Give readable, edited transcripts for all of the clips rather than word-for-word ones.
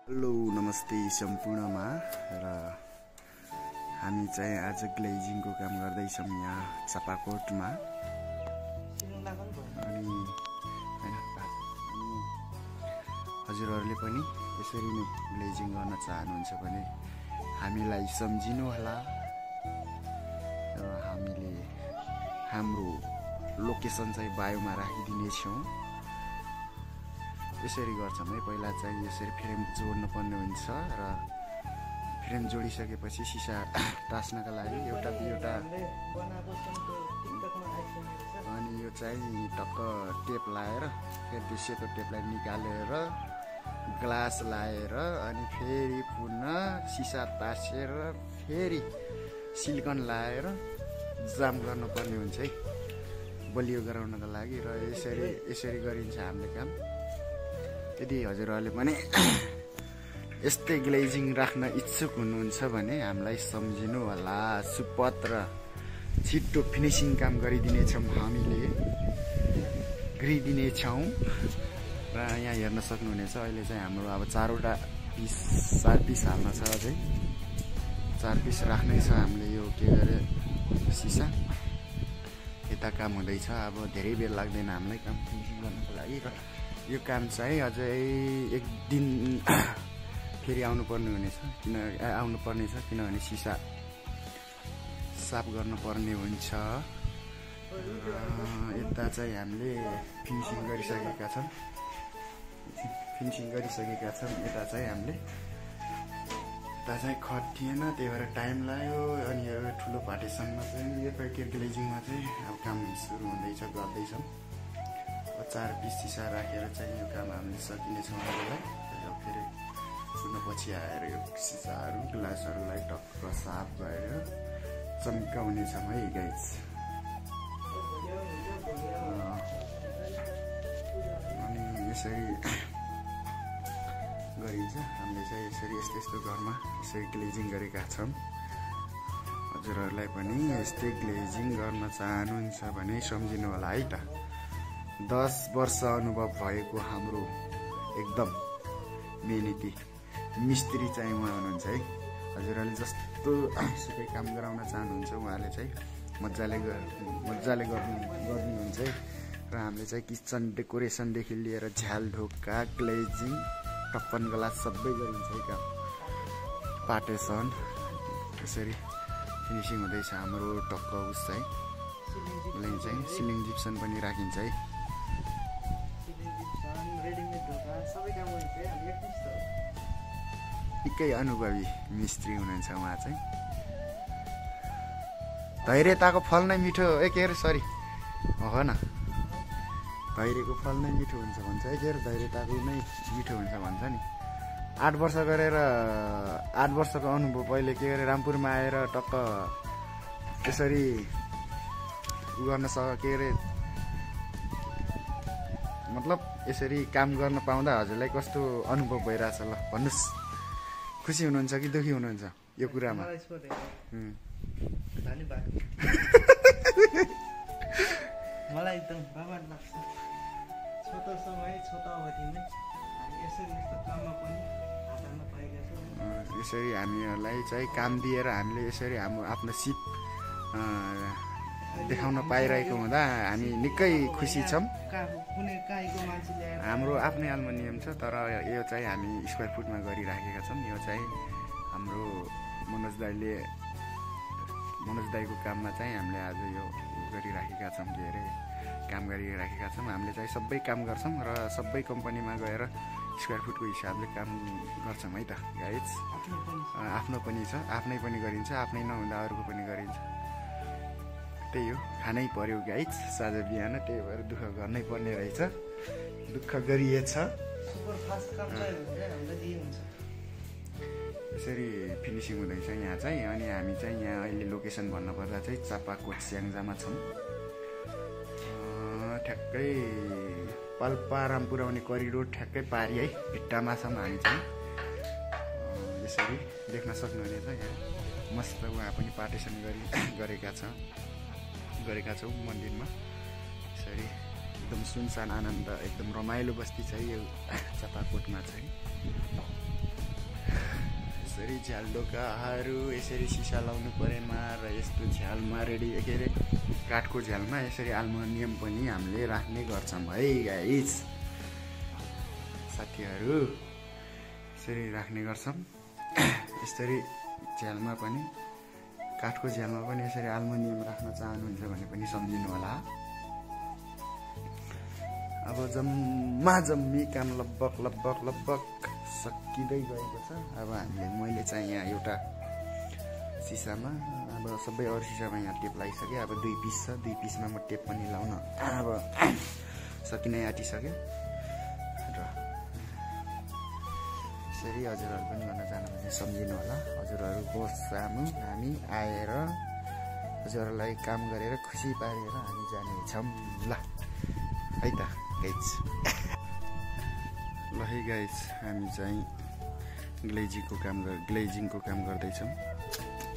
Hello नमस्ते सम्पूर्णमा र हामी चाहिँ आज ग्लेजिङको काम गर्दैछौँ यहाँ चापाकोटमा। अनि हजुरहरूले पनि यसरी नै ग्लेजिङ गर्न चाहनुहुन्छ भने हामीलाई सम्झिनु होला र हामीले हाम्रो लोकेसन चाहिँ बायोमा राखिदिनेछौँ। यसरी गर्छौँ है। पहिला चाहिँ यसरी फ्रेम जोड्नु पर्ने हुन्छ र फ्रेम जोडिसकेपछि सिसा टास्नका लागि एउटा दुईवटा अनि यो चाहिँ टक्क टेप लाएर फेरि त्यो सेतो टेपलाई निकालेर ग्लास लाएर अनि फेरि पुनः सिसा तासेर फेरि सिलिकन लाएर जाम गर्नुपर्ने हुन्छ है बलियो गराउनका लागि। र यसरी गरिन्छ हाम्रो काम। यदि हजुरहरूले पनि यस्तै ग्लेजिङ राख्न इच्छुक हुनुहुन्छ भने हामीलाई सम्झिनु होला। सुपथ र छिट्टो फिनिसिङ काम गरिदिनेछौँ, हामीले गरिदिनेछौँ। र यहाँ हेर्न सक्नुहुनेछ अहिले चाहिँ हाम्रो अब 4 पिस हाल्न छ। अझै 4 पिस राख्नै छ हामीले। यो के गरे सिसा यता काम हुँदैछ। अब धेरै बेर लाग्दैन हामीलाई काम फिनिसिङ गर्नको लागि। र यो काम चाहिँ अझै 1 दिन फेरि आउनुपर्ने छ किनभने सिसा साफ गर्नुपर्ने हुन्छ। यता चाहिँ हामीले फिनिसिङ गरिसकेका छौँ। यता चाहिँ हामीले खट थिएन, त्यही भएर टाइम लाग्यो। अनि यो ठुलो पार्टिसनमा चाहिँ यो ग्लेजिङमा चाहिँ अब काम सुरु हुँदैछ, गर्दैछौँ। 4 पिस सिसा राखेर चाहिँ यो काम हामीले सकिनेछौँ। फेरि पुनः पछि आएर यो सिसाहरू ग्लासहरूलाई टक्क साफ गरेर चम्काउनेछौँ है गाइस। अनि यसरी गरिन्छ। हामीले चाहिँ यस्तो घरमा यसरी ग्लेजिङ गरेका छौँ। हजुरहरूलाई पनि यस्तै ग्लेजिङ गर्न चाहनुहुन्छ भने सम्झिनु होला है त। 10 वर्ष अनुभव भएको हाम्रो एकदम मेहनती मिस्त्री चाहिँ उहाँ हुनुहुन्छ है। हजुरहरूले जस्तो सुकै काम गराउन चाहनुहुन्छ उहाँले चाहिँ मजाले गर्नुहुन्छ है। र हामीले चाहिँ किचन डेकोरेसनदेखि लिएर झ्याल ढोका ग्लेजिङ टप्पन ग्लास सबै गरिन्छ है काम। पार्टेसन यसरी फिनिसिङ हुँदैछ हाम्रो टक्क उस चाहिँ सिलिङ जिप्सन पनि राखिन्छ है। निकै अनुभवी मिस्त्री हुनुहुन्छ उहाँ चाहिँ। धैर्यताको फल नै मिठो हो न। धैर्यको फल नै मिठो हुन्छ भन्छ है। धैर्यताको नै मिठो हुन्छ भन्छ नि। 8 वर्ष गरेर 8 वर्षको अनुभव पहिले के गरे रामपुरमा आएर टक्क त्यसरी गर्न मतलब यसरी काम गर्न पाउँदा हजुरलाई कस्तो अनुभव भइरहेछ ल भन्नुहोस्। खुसी हुनुहुन्छ कि दुखी हुनुहुन्छ यो कुरामा? मलाई एकदम रमाइलो लाग्छ। छोटो समय छोटो अवधिमै यसरी यस्तो काममा पनि हात हाल्न पाएका छौँ। यसरी हामीहरूलाई चाहिँ काम दिएर हामीले यसरी आफ्नो सिप देखाउन पाइरहेको हुँदा हामी निकै खुसी छौँ। हाम्रो आफ्नै एल्युमिनियम छ, तर यो चाहिँ हामी स्क्वायर फुटमा गरिराखेका छौँ। यो चाहिँ हाम्रो मनोज दाईको काममा चाहिँ हामीले आज यो गरिराखेका छौँ। के अरे काम गरिराखेका छौँ। हामीले चाहिँ सबै काम गर्छौँ र सबै कम्पनीमा गएर स्क्वायर फुटको हिसाबले काम गर्छौँ है त गाइज। आफ्नो पनि छ, आफ्नै पनि गरिन्छ, आफ्नै नहुँदा अरूको पनि गरिन्छ। त्यही हो, खानै पर्यो गाइज साँझ बिहान। त्यही भएर दुःख गर्नै पर्ने रहेछ, दुःख गरिएछ। यसरी फिनिसिङ हुँदैछ यहाँ चाहिँ। अनि हामी चाहिँ यहाँ अहिले लोकेसन भन्नुपर्दा चाहिँ चापाकोट स्याङ्जामा छौँ। ठ्याक्कै पाल्पा रामपुर आउने करिडोर ठ्याक्कै पारी है भिट्टामा छौँ हामी चाहिँ। यसरी देख्न सक्नुहुनेछ यहाँ मस्त उहाँ पनि पार्टिसन गरेका छौँ मन्दिरमा। यसरी एकदम सुनसान आनन्द एकदम रमाइलो बस्ती छ यो चापाकोटमा चाहिँ। यसरी झ्यालडोकाहरू यसरी सिसा लाउनु परेमा र यस्तो झ्यालमा रेडी के अरे काठको झ्यालमा यसरी एल्युमिनियम पनि हामीले राख्ने गर्छौँ है गाइस साथीहरू यसरी राख्ने गर्छौँ यसरी झ्यालमा पनि काठको झ्यालमा पनि यसरी एल्युमिनियम राख्न चाहनुहुन्छ भने पनि सम्झिनु होला अब जम्मी काम लगभग सकिँदै गएको छ अब मैले चाहिँ यहाँ एउटा सिसामा अब सबै अरू सिसामा यहाँ टेप लगाइसकेँ अब 2 पिस छ 2 पिसमा म टेप पनि लाउन अब सकिनै आँटिसक्यो र यसरी हजुरहरू पनि गर्न चाहनुहुन्छ सम्झिनु होला हजुरहरूको सामु हामी आएर हजुरहरूलाई काम गरेर खुसी पारेर हामी जानेछौँ ल है त गाइज ल है गाइज हामी चाहिँ ग्लेजिङको काम गर्दैछौँ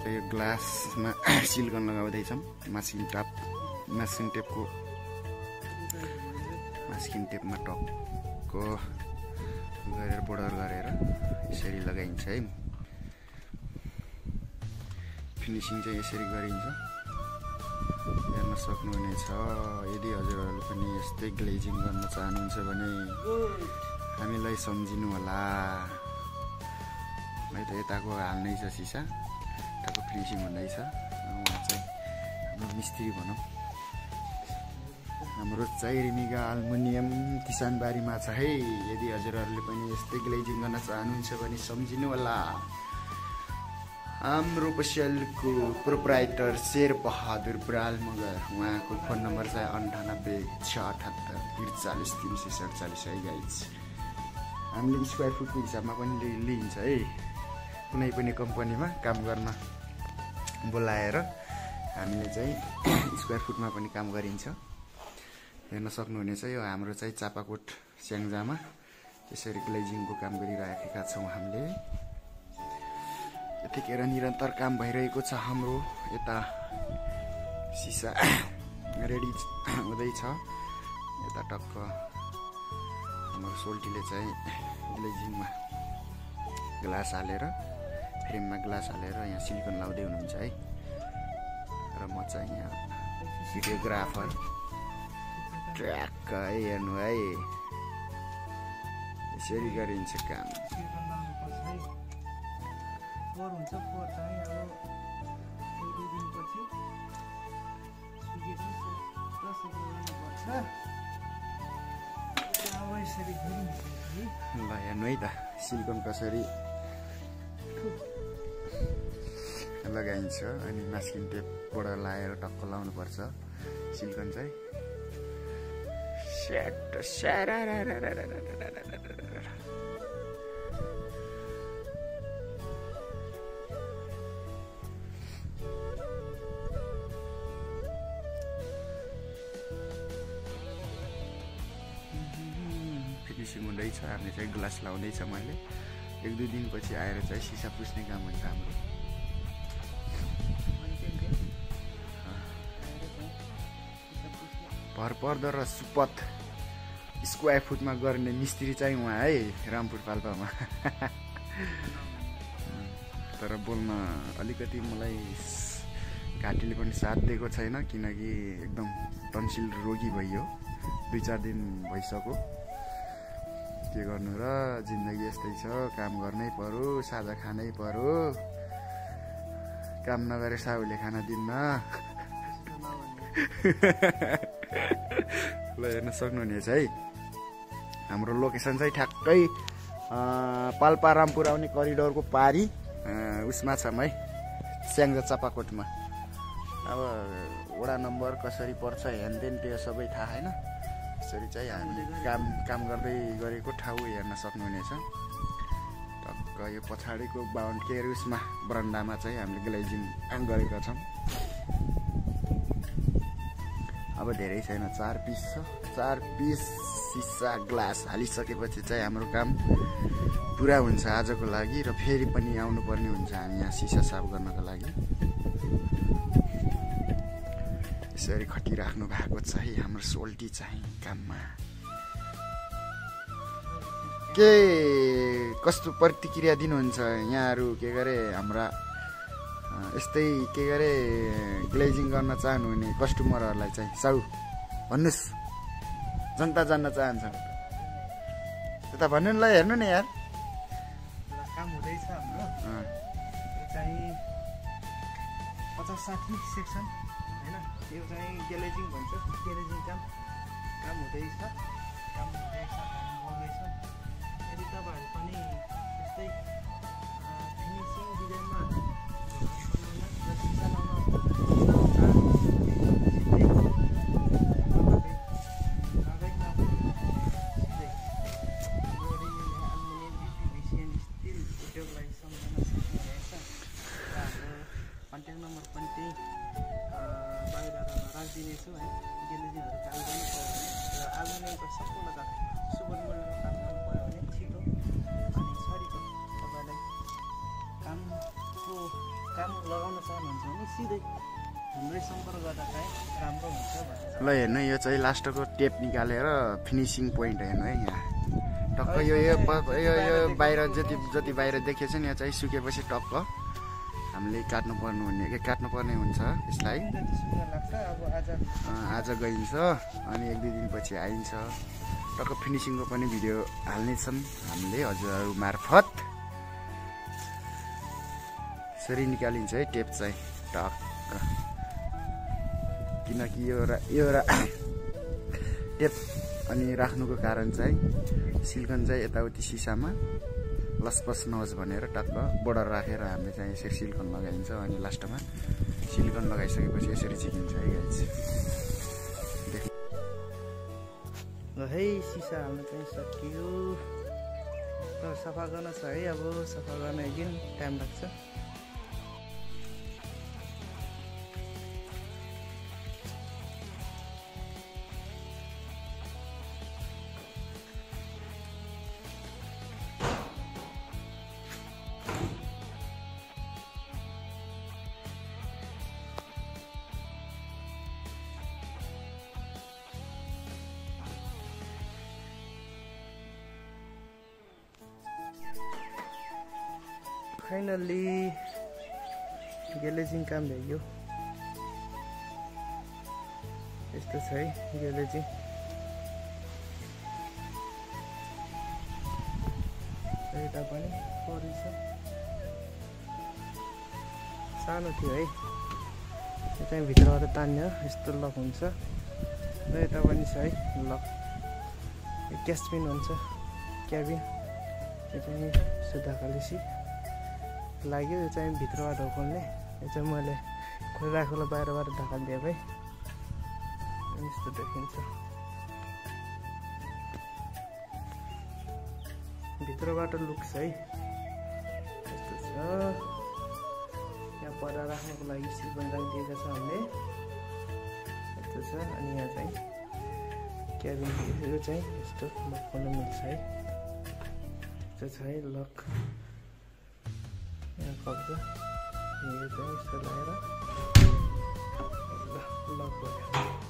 यो ग्लासमा सिलिकन लगाउँदैछौँ मास्किङ टेपमा टक्क गरेर बोर्डर गरेर यसरी लगाइन्छ है फिनिसिङ चाहिँ यसरी गरिन्छ हेर्न सक्नुहुनेछ यदि हजुरहरूले पनि यस्तै ग्लेजिङ गर्न चाहनुहुन्छ भने हामीलाई सम्झिनु होला है त यताको हाल्नै छ सिसा यताको फिनिसिङ हुँदैछ उहाँ चाहिँ हाम्रो मिस्त्री भनौँ हाम्रो चाहिँ रिमिगा एल्युमिनियम किसानबारीमा छ है यदि हजुरहरूले पनि यस्तै ग्लेजिङ गर्न चाहनुहुन्छ भने सम्झिनु होला हाम्रो पसलको प्रोप्राइटर शेरबहादुर बराल मगर उहाँको फोन नम्बर चाहिँ 9867844347 है गाइज हामीले स्क्वायर फुटको हिसाबमा पनि लिन्छ है कुनै पनि कम्पनीमा काम गर्न बोलाएर हामीले चाहिँ स्क्वायर फुटमा पनि काम गरिन्छ हेर्न सक्नुहुनेछ यो हाम्रो चाहिँ चापाकोट स्याङ्जामा त्यसरी ग्लेजिङको काम गरिरहेका छौँ हामीले यतिखेर निरन्तर काम भइरहेको छ हाम्रो यता सिसा रेडी हुँदैछ यता टक्क हाम्रो सोल्टीले चाहिँ ग्लेजिङमा ग्लास हालेर फ्रेममा ग्लास हालेर यहाँ सिलिकन लाउँदै हुनुहुन्छ है र म चाहिँ यहाँ भिडियोग्राफर ट्र्याक्क है हेर्नु है यसरी गरिन्छ काम हुन्छ फोर चाहिँ अब 2 दिनपछि सुकेपछि अब यसरी ल हेर्नु है त सिलिकन कसरी लगाइन्छ अनि मास्किङ टेपबाट लगाएर टक्क लाउनु पर्छ सिलिकन चाहिँ फिनिसिङ हुँदैछ हामीले चाहिँ ग्लास लाउँदैछ मैले 1-2 दिनपछि आएर चाहिँ सिसा पुस्ने काम हुन्छ हाम्रो भरपर्दो र सुपथ स्क्वायर फुटमा गर्ने मिस्त्री चाहिँ उहाँ है रामपुर पाल्पामा तर बोल्न अलिकति मलाई घाँटीले पनि साथ दिएको छैन किनकि एकदम टन्सिल रोगी भइयो 2-4 दिन भइसक्यो के गर्नु र जिन्दगी यस्तै छ काम गर्नै पर्यो साझा खानै पर्यो काम नगरे साहुले खाना दिन्न ल हेर्न सक्नुहुनेछ है हाम्रो लोकेसन चाहिँ ठ्याक्कै पाल्पा रामपुर आउने करिडोरको पारी उसमा छौँ है स्याङ्जा चापाकोटमा अब वडा नम्बर कसरी पर्छ हेनदेन त्यो सबै थाहा छैन यसरी चाहिँ हामीले काम गर्दै गरेको ठाउँ हेर्न सक्नुहुनेछ टक्क यो पछाडिको बााउन्ड्री उसमा बरन्डामा चाहिँ हामीले ग्लेजिङ गरेका छौँ अब धेरै छैन 4 पिस छ 4 पिस सिसा ग्लास हालिसकेपछि चाहिँ हाम्रो काम पुरा हुन्छ आजको लागि र फेरि पनि आउनुपर्ने हुन्छ हामी यहाँ सिसा साफ गर्नको लागि यसरी खटिराख्नु भएको छ है हाम्रो सोल्टी चाहिँ काममा के कस्तो प्रतिक्रिया दिनुहुन्छ यहाँहरू के गरे हाम्रा यस्तै के गरे ग्लेजिङ गर्न चाहनुहुने कस्टमरहरूलाई चाहिँ साउ भन्नुहोस् जनता जान्न चाहन्छ त्यता भन्नु नि ल हेर्नु नि यार काम हुँदैछ हाम्रो यो चाहिँ 50-60 सेक्सन होइन यो चाहिँ ग्लेजिङ भन्छ ग्लेजिङ काम हुँदैछ बग्दैछ यदि तपाईँहरू पनि यस्तै फिनिसिङ डिजाइनमा कन्ट्याक्ट नम्बर पनि त्यही बायोडाटामा राखिदिनेछु है ग्लेजिङहरू काम गर्नु पऱ्यो भने र एल्युमिनियमको सम्पूर्ण काम सुपर मोल्डको काम गर्नु पऱ्यो भने छिटो अनि सरीको तपाईँलाई काम लगाउन चाहनुहुन्छ भने सिधै हाम्रै सम्पर्क गर्दा चाहिँ राम्रो हुन्छ भनेर ल हेर्नु यो चाहिँ लास्टको टेप निकालेर फिनिसिङ पोइन्ट हेर्नु है यहाँ टक्क यो बाहिर जति बाहिर देखिएछ नि यो चाहिँ सुकेपछि टक्क हामीले काट्नुपर्ने हुन्छ यसलाई आज गइन्छ अनि 1-2 दिनपछि आइन्छ टक्क फिनिसिङको पनि भिडियो हाल्नेछन् हामीले हजुरहरू मार्फत यसरी निकालिन्छ है टेप चाहिँ टक्क किनकि यो टेप अनि राख्नुको कारण चाहिँ सिलिकन चाहिँ यताउति सिसामा लसपस नहोस् भनेर टक्क बोर्डर राखेर हामीले चाहिँ यसरी सिलिकन लगाइन्छ अनि लास्टमा सिलिकन लगाइसकेपछि यसरी चिकिन्छ है गाइस ल है सिसा हाल्नु चाहिँ सकियो तर सफा गर्न छ है अब सफा गर्न एकदिन टाइम लाग्छ फाइनली ग्लेजिङ काम भ्याइयो यस्तो छ है ग्लेजिङ यता पनि परिछ सानो थियो है यो चाहिँ भित्रबाट तान्यो यस्तो लक हुन्छ र यता पनि छ है लक क्यासपिन हुन्छ क्याबिन यो चाहिँ सुधाखालिसी लाग्यो यो चाहिँ भित्रबाट खोल्ने यो चाहिँ मैले खोलिराखेको बाहिरबाट ढाका दिएँ भाइ यस्तो देखिन्छ भित्रबाट लुक्स है यस्तो छ यहाँ पर राख्नको लागि सिलिकन राखिदिएको छ हामीले यस्तो छ अनि यहाँ चाहिँ क्याबिन यो चाहिँ यस्तो लक खोल्न मिल्छ है यस्तो छ है लक यहाँ कब्जा यो चाहिँ यस्तो लगाएर लक भयो